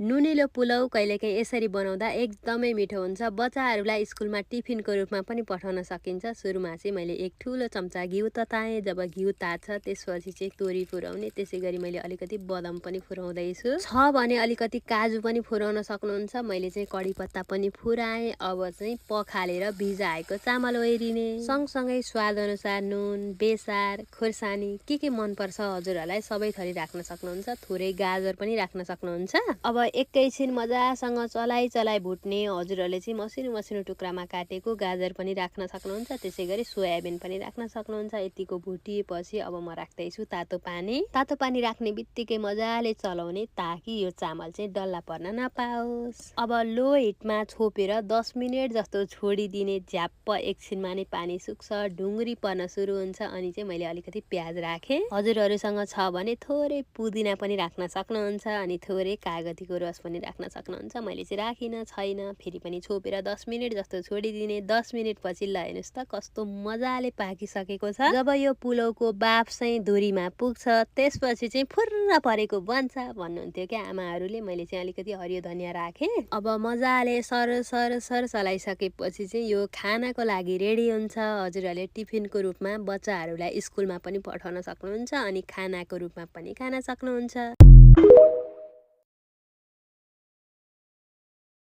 नुनिलो पुलाउ कहिलेकाहीँ यसरी बनाउँदा एकदमै मिठो हुन्छ। बच्चाहरूलाई स्कुलमा टिफिनको रूपमा पनि पठाउन सकिन्छ। सुरुमा चाहिँ मैले एक ठुलो चम्चा घिउ तताएँ। जब घिउ तात्छ त्यसपछि चाहिँ तोरी फुराउने, त्यसै गरी मैले अलिकति बदाम पनि फुराउँदैछु। छ भने अलिकति काजु पनि फुराउन सक्नुहुन्छ। मैले चाहिँ कडी पत्ता पनि फुराएँ। अब चाहिँ पखालेर भिजाएको चामल ओइरिने, सँगसँगै स्वादअनुसार नुन, बेसार, खोर्सानी के मनपर्छ हजुरहरूलाई सबै थरी राख्न सक्नुहुन्छ। थोरै गाजर पनि राख्न सक्नुहुन्छ। अब एकैछिन मजासँग चलाइ भुट्ने। हजुरहरूले चाहिँ मसिनो मसिनो टुक्रामा काटेको गाजर पनि राख्न सक्नुहुन्छ। त्यसै गरी सोयाबिन पनि राख्न सक्नुहुन्छ। यतिको भुटिएपछि अब म राख्दैछु तातो पानी। तातो पानी राख्ने बित्तिकै मजाले चलाउने ताकि यो चामल चाहिँ डल्ला पर्न नपाओस्। अब लो हिटमा छोपेर 10 मिनेट जस्तो छोडिदिने। झ्याप्प एकछिनमा नै पानी सुक्छ, ढुङ्ग्री पर्न सुरु हुन्छ। अनि चाहिँ मैले अलिकति प्याज राखेँ। हजुरहरूसँग छ भने थोरै पुदिना पनि राख्न सक्नुहुन्छ। अनि थोरै कागतीको रस पनि राख्न सक्नुहुन्छ। मैले चाहिँ राखिनँ, छैन। फेरि पनि छोपेर 10 मिनेट जस्तो छोडिदिने। 10 मिनेट पछि ल हेर्नुहोस् त कस्तो मजाले पाकिसकेको छ। जब यो पुलाउको बाफ चाहिँ धुरीमा पुग्छ त्यसपछि चाहिँ फुर्र परेको बन्छ भन्नुहुन्थ्यो क्या आमाहरूले। मैले चाहिँ अलिकति हरियो धनियाँ राखेँ। अब मजाले सर चलाइसकेपछि चाहिँ यो खानाको लागि रेडी हुन्छ। हजुरहरूले टिफिनको रूपमा बच्चाहरूलाई स्कुलमा पनि पठाउन सक्नुहुन्छ अनि खानाको रूपमा पनि खान सक्नुहुन्छ।